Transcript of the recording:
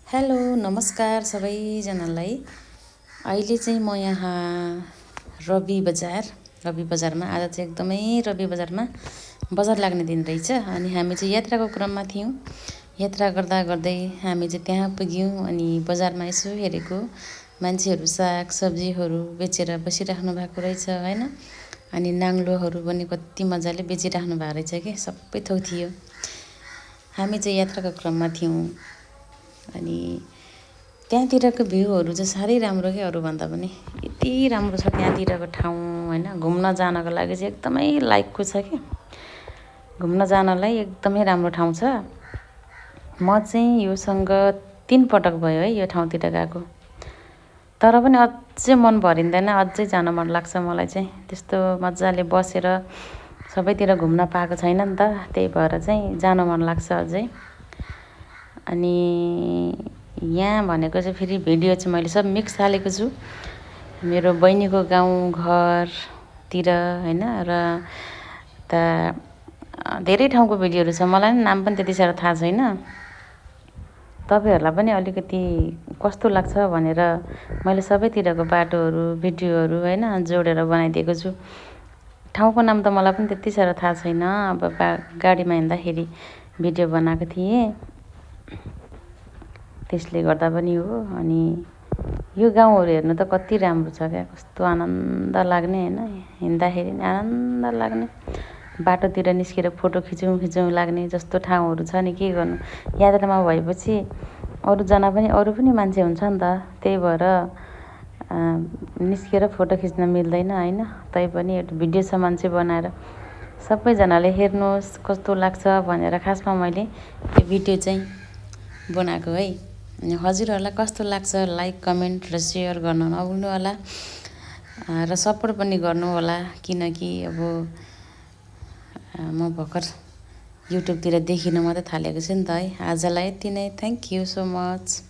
Hello नमस्कार सबैजनालाई। अहिले चाहिँ म यहाँ रवि बजारमा आज चाहिँ एकदमै रवि बजारमा बजार लाग्ने दिन रहेछ। अनि हामी चाहिँ यात्राको क्रममा थियौँ। यात्रा गर्दा गर्दै हामी चाहिँ त्यहाँ पुग्यौँ। अनि बजारमा यसो हेरेको मान्छेहरू साग सब्जीहरू बेचेर बसिराख्नु भएको रहेछ हैन। अनि नाङ्लोहरू पनि कति मजाले बेचिराख्नु भएको रहेछ कि सबै थोक थियो। हामी चाहिँ यात्राको क्रममा थियौँ। अनि त्यहाँतिरको भ्यूहरू चाहिँ साह्रै राम्रो के, अरूभन्दा पनि यति राम्रो छ त्यहाँतिरको ठाउँ हैन। घुम्न जानको लागि चाहिँ एकदमै लायकको छ कि, घुम्न जानलाई एकदमै राम्रो ठाउँ छ। म चाहिँ योसँग 3 पटक भयो है यो ठाउँतिर गएको, तर पनि अझै मन भरिँदैन, अझै जान मन लाग्छ मलाई चाहिँ। त्यस्तो मजाले बसेर सबैतिर घुम्न पाएको छैन नि त, त्यही भएर चाहिँ जान मन लाग्छ अझै। अनि यहाँ भनेको चाहिँ फेरि भिडियो चाहिँ मैले सब मिक्स हालेको छु, मेरो बहिनीको गाउँ घरतिर हैन। र त धेरै ठाउँको भिडियोहरू छ, मलाई नि नाम पनि त्यति साह्रो थाहा छैन। तपाईँहरूलाई पनि अलिकति कस्तो लाग्छ भनेर मैले सबैतिरको बाटोहरू भिडियोहरू हैन जोडेर बनाइदिएको छु। ठाउँको नाम त मलाई पनि त्यति साह्रो थाहा छैन, अब गाडीमा हिँड्दाखेरि भिडियो बनाएको थिएँ, त्यसले गर्दा पनि हो। अनि यो गाउँहरू हेर्नु त कति राम्रो छ क्या, कस्तो आनन्द लाग्ने हैन, हिँड्दाखेरि नि आनन्द लाग्ने, बाटोतिर निस्केर फोटो खिचौँ लाग्ने जस्तो ठाउँहरू छ नि। के गर्नु, यात्रामा भएपछि अरू पनि मान्छे हुन्छ नि त, त्यही भएर निस्केर फोटो खिच्न मिल्दैन हैन। तैपनि भिडियो सामान चाहिँ बनाएर सबैजनाले हेर्नुहोस् कस्तो लाग्छ भनेर खासमा मैले यो भिडियो चाहिँ बनाएको है। अनि हजुरहरूलाई कस्तो लाग्छ लाइक कमेन्ट र सेयर गर्न नभुल्नु होला, र सपोर्ट पनि गर्नु होला। किनकि अब म भर्खर युट्युबतिर देखिन मात्रै थालेको छु नि त है। आजलाई यति नै, थ्याङ्क यू सो मच।